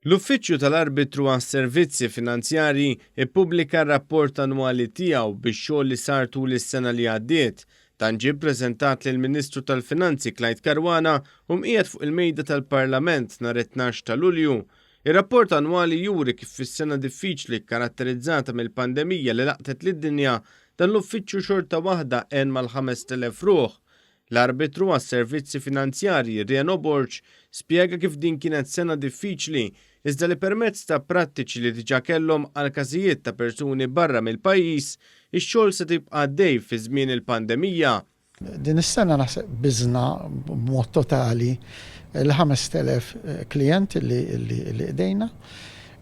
L-Uffiċċju tal-Arbitru għas-Servizzi Finanzjarji ppubblika r-rapport annwali tiegħu bix-xogħol li sar tul is-sena li għaddiet. Dan ġie ppreżentat lill-Ministru tal-Finanzi Clyde Caruana u mqiegħed fuq il-mejda tal-Parlament nhar it-12 ta' Lulju. Ir-rapport annwali juri kif fis-sena diffiċli kkaratterizzata mill-pandemija li laqtet lid-dinja, dan l-uffiċċju xorta waħda għen mal-5,000 ruħ. L-Arbitru għas-Servizzi Finanzjarji Reno Borg spjega kif din kienet sena diffiċli iżda li permezz ta' prattiċi li diġà kellhom għal każijiet ta' persuni barra mill-pajjiż, ix-xogħol seta' jibqa' għaddej fi żmien il-pandemija. Din is-sena naħseb qbiżna b'mod totali l-5,000 klijent li qdejna.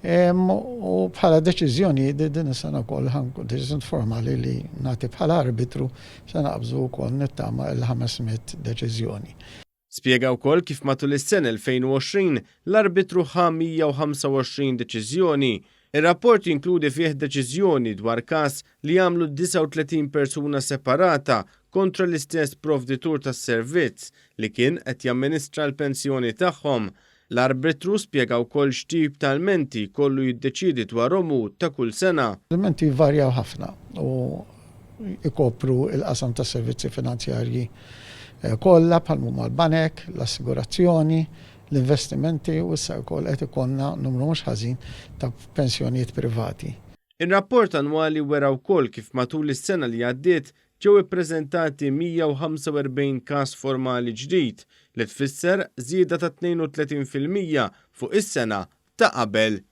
U bħala deċiżjoni din is-sena wkoll deċiżjoni formali li nagħti bħala arbitru Se naqbżu wkoll nittama il-500 deċiżjoni. Spjega wkoll kif matul is-sena 2020 l-arbitru ħa 125 deċiżjoni. Ir-rapport jinkludi fih deċiżjoni dwar każ li għamlu 39 persuna separata kontra l-istess provditur tas-servizz li kien qed jamministra l-pensjoni tagħhom. L-arbitru spjega wkoll x'tip ta' lmenti jkollu jiddeċiedi dwarhom hu ta' kull sena. L-ilmenti jvarjaw ħafna u jkopru l-qasam tas-servizzi finanzjarji kollha bħal m'huma l-banek, l-assigurazzjoni, l-investimenti u issa wkoll qed ikollna numru mhux ħażin ta' pensjonijiet privati. Ir-rapport annwali wera wkoll kif matul is-sena li għaddiet ġew ippreżentati 145 każ formali ġdid, li tfisser żieda ta' 32% fuq is-sena ta' qabel.